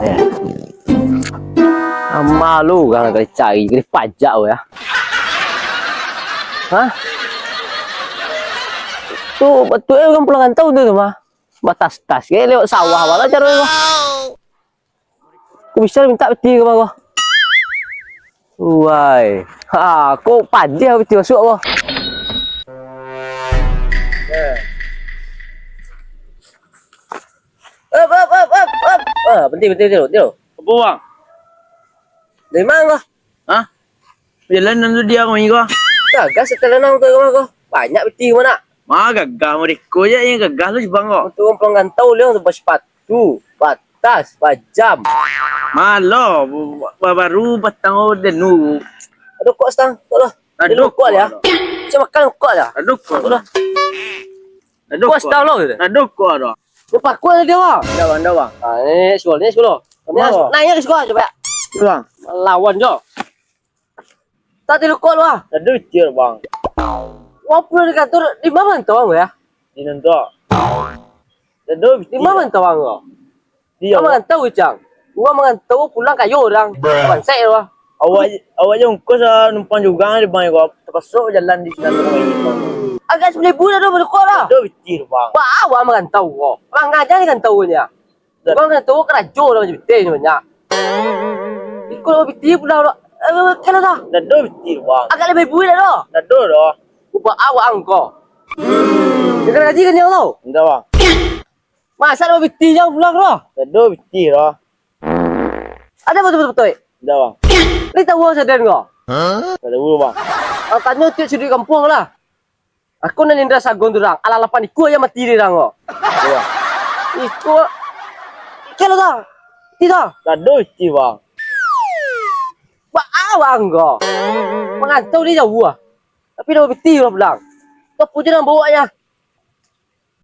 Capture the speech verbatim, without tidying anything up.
Eh. Ama lu urang ka dicari, ka dipajak weh, ah. Hah? Tu, batua eh, urang pulang rantau tu, tu mah. Batas-tas, kayak lewat sawah bala caro tu. Kok bisa minta peti ka mah ko? Wai. Ha, kok padiah peti masuak ko? Up, up, up, up, up. Ah, peti, peti, peti, peti. Apo, Bang? Dari ma ko? Hah? Jalan nan tu dia kami ko. Gagah setelan nang tu rumah ko. Banyak peti rumah nak. Ma gagah mereka je yang gagah lu Jepang ko. Untuk orang pulang rantau dia tu basepatu, batas, bajam. Malo, ba-, ba-, baru batang denu. Aduh kok stang, kok lah. Aduh kok dia. Saya makan kok dia. Aduh kok. Aduh kok. Kok stang lo gitu. Aduh kok dah. Dia pakul dia wah. Dah bang, dah bang. Ah, ni sekolah, ni sekolah. Ni naik ke sekolah coba. Bang. Lawan jo. Tak tilukok lu ah. Aduh, cier bang. Wah, pulang di kantor, di mana mantau ya? Di nanti. Aduh, di mana mantau bang? Di mana mantau cang? Gua mantau pulang kayo orang. Bangsek lu ah. Awak, awak je ungkos ah, numpang juga di bang gua. Terpaksa jalan di sinan. Agak sepuluh ribu dah tu berukok lah. Aduh, cier bang. Bawa merantau kau. Orang aja ni kantau ni ah. Bang, kena tahu karajo urang Jepiteh ni banyak. Ikut urang Jepiteh pulang dah. Eh, kalau dah. Nado Jepiteh, bang. Agak lebih buih dah dah. Nado dah. Ubah awak angko. Dengar ngaji kan yang tau? Ndak, bang. Masa dah Jepiteh yang pulang dah? Nado Jepiteh dah. Ada betul-betul. Ndak, bang. Ni tahu sadan kau? Hah? Tak tahu, bang. Kalau tanya tiap sudut kampung lah. Aku nan Indra Sagon tu, Dang. Alah lapan ikua ayam mati di Dang ko. Iyo. Ikua. Kelo dah. Ti dah. Aduh, ti, bang. Ba-, abang ko. Mangantau di jauah. Tapi dah beti lah pulang. Tu puja nang bawa ya.